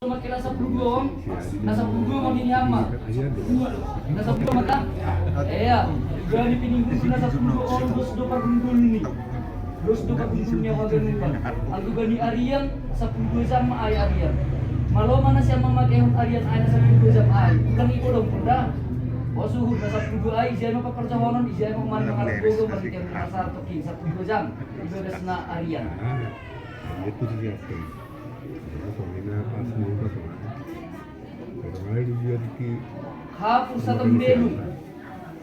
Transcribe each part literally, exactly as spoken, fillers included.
Makkeda sappulo dua on, na sappulo dua on ini ama. Na sappulo dua mata. Iya. Jadi pininggu na sappulo dua on, dos do pargundulni. Dos do pargundulni Haganupa. Anggo bani arian, sappulo dua jam ma ai arian. Malo mana siapa make arian ai na sappulo dua jam ai. Ulang iko dong pun dah. Oh, suhut na sappulo dua ai, ijai ma pakarjahonon, ijai ma manang harap bogo, mati tiang rasa toki sappulo dua jam. Ibagas na arian. Itu dia. Hapur satembelung.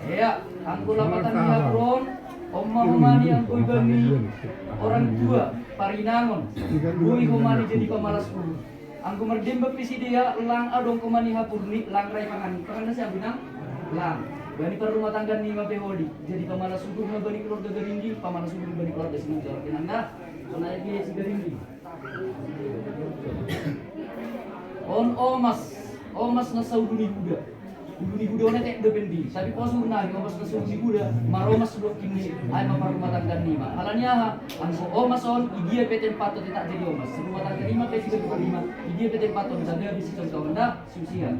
Iya, anggo lapatan ni hapur on, omma homani anggo ibani orang tua, parinangon. Boi homani jadi pamalas uhu. Anggo mardemba pe sidea, lang adong homani hapurni, lang rai pangan. Pangan na siapa nang? Lang. Bani parrumah tangga ni ma pe holi. Jadi pamalas uhu ma bani keluarga Garingging, pamalas uhu bani keluarga Sinunjoro. Kenang dah? Sonai dia si Garingging. On omas, omas na saulu ni Huda. Ulu ni Huda on etek do pendi, tapi posur na di omas na saulu ni Huda, maromas do kini, ai ma parrumah tangga ni ma. Alani aha, anggo omas on, idia pe tempaton tetap jadi omas. Rumah tangga ni ma pe si lima, idia pe tempaton, tanda di si contoh dah, susian.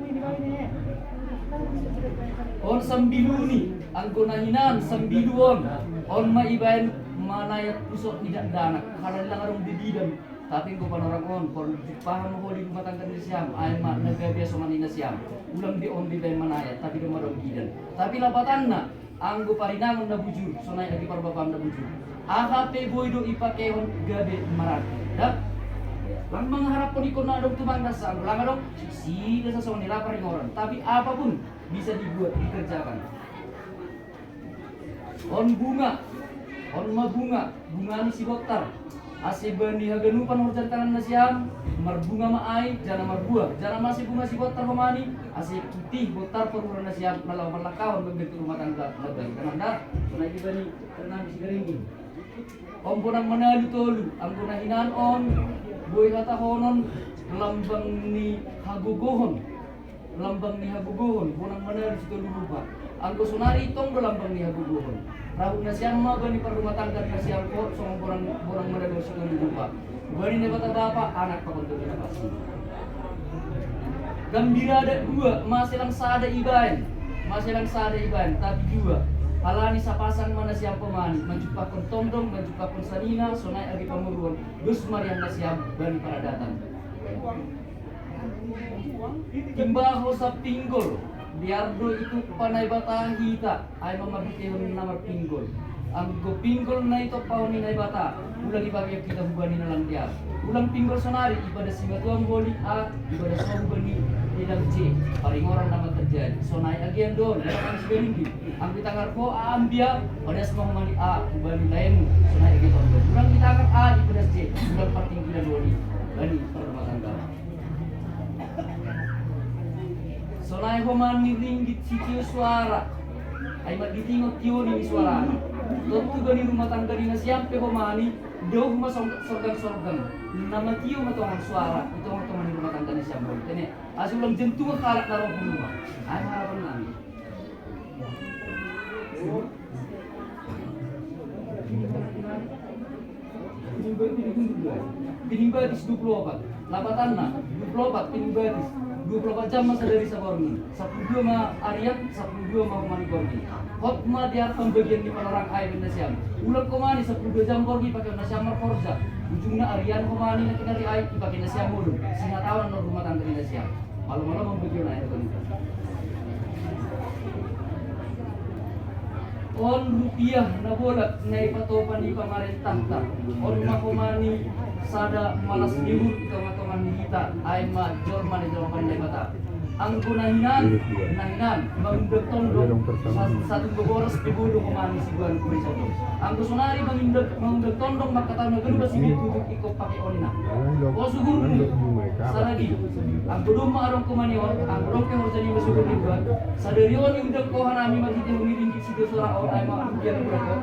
On sambiluni, anggo na hinan sambilu on, on ma ibaen manayat pusok ni dakdanak, halani lang adong di bidan. Tapi enggo panorang on, porlu dipaham ho di rumah tangga ni siam, ai ma na gabe songon i na siam. Ulang di on dibaen manayat, tapi doma dong bidan. Tapi lapatanna, anggo parinangon na bujur, sonai agi parbapaan na bujur. Aha pe boi do ipakehon gabe maragi. Dah? Lang mangharapkon ikon na adong tumang dasa, anggo lang adong, si dasa songon i lapar ingoran. Tapi apapun bisa dibuat, dikerjakan. On bunga, on ma bunga, bunga ni si Bottar. Ase bani haganupan horjan tangan na siam, marbunga ma ai, jana marbuah, jana ma ase bunga si Bottar homani, ase putih Bottar paruran na siam, na laho marlangkahon mambentuk rumah tangga, na baru tangan dah, sonai di bani, tangan si Garingging. On bonang manalu tolu, anggo na hinan on, boi hatahonon, lambang ni hagogohon. Lambang ni hagogohon, bonang manalu sitolu rupa. Anggo sonari tong do lambang ni hagogohon. Rahut na siam ma bani parrumah tangga na siam ko, songon bonang, bonang manalu sitolu rupa. Bani Naibata Bapa, Anak pakon Tondi Napansing. Gambira adat dua, maselang sada ibaen. Maselang sada ibaen, tapi dua. Alani sapasang ma na siam pomani, manjumpakkon tondong, manjumpakkon sanina, sonai agi pamoruon, dos ma rian na siam bani paradatan. Timbaho sapinggol, biar do itu panaibata hita, ai ma marhitehon na marpinggol. Anggo pinggol na itompahon ni Naibata, ulang ipake hita hubani na lang dia. Ulang pinggol sonari, ibadah simatuam boli a, ibadah so hubani edang c, paringoran na terjadi. Sonai agian do, na kan si Garingging. Anggo tangar ho a ambia, pada semua mani a, hubani laemu, sonai agian do. Ulang di tangar a, ibadah c, ulang partinggilan boli, bani parrumah tangga. Sonai homani ringgit sitio suara. Ai ma ditingot tio ni suara. Tontu bani rumah tangga ni na siam pe homani, doh ma sorgang-sorgang. Nama tio ma tongan suara, di tongan-tongan rumah tangga ni siam boli. Tene, asulang jentung halak na roh rumah. Ai harapan nami. Pining batis dua puluh opat. Lapatanna, dua puluh opat, pining batis. Dua puluh opat jam ma sadari saborngin. Sapuluh dua ma arian, sapuluh dua ma homani borngin. Hot ma di arta pambagian ni panorang ai na siam. Ulang homani sapuluh dua jam borngin pake na siam markorja. Ujungna arian homani na kinari ai, ipake na siam modom. Singatawan no rumah tangga ni na siam. Malo-malo mambagion air tong. On rupiah na bolak na ipatopa ni pamarentahta. On ma homani sada malas ni uhur tonga-tonga ni hita, ai ma jor ma ni jor ma ni Naibata. Anggo na hinan, na hinan, mangundang tondong, sa-, satu boboros pe bodo homani sibuan kuri soto. Anggo sonari mangundang, mangundang tondong, maka tau na ganuba si tutuk iko pake onna. O suhurmu, salagi. Anggo domma adong komani on, anggo dong pe horja ni basuhur ni buat. Sadari on iundang ko hanami marhite humi ringgit sitio suara on, ai ma ujian berapa.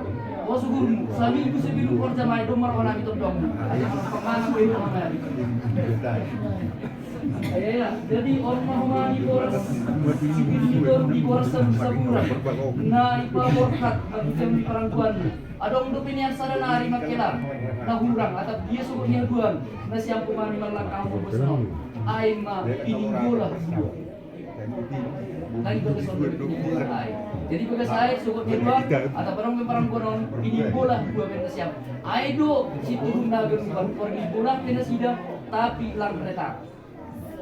O suhurmu, saminggu sebelum horja mai domma rohanami tondongmu. Ai ma pangana ko itu hanami. Iya, iya. Jadi on ma homani boras, sipir ni on di boras saburan. Na ipaborhat, aku jam di parangkuanmu. Adong dope nian sada nari makkelang. Nahurang atap dia sokot ni haduan na siampu mani malangkah mo bos no. Ai ma pininggolah dua. Kan itu kesan dari pininggolah ai. Jadi bagas ai sokot ni haduan atap barang memparang konon pininggolah dua men na siampu. Ai do si turun na ganupan pininggolah kena sida tapi lang kereta.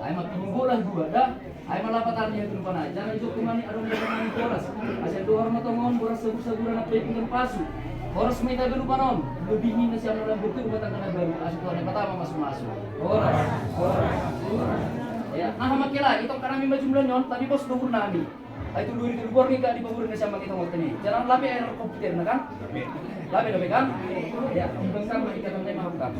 Ai ma pininggolah dua da. Ai ma lapatan ni haganupan ai. Jangan ijo kumani adong jaga mani boras. Asa do har ma tongon boras sabu-saburan na pe pingan pasu. Horas ma ita ganupan on. Lebih ni na siam dalam bentuk rumah tangga na baru. Asa Tuhan yang pertama masuk-masuk. Horas. Horas. Ya, nah makela itong kanami ma jumlah nyon tapi bos dohur nami. Ai tu duri tu luar ni ka di pabur na siam ma kita ngoteni. Jangan lape air komputer na kan? Lape lape kan? Ya, bangsa ma ikatan ma habukan.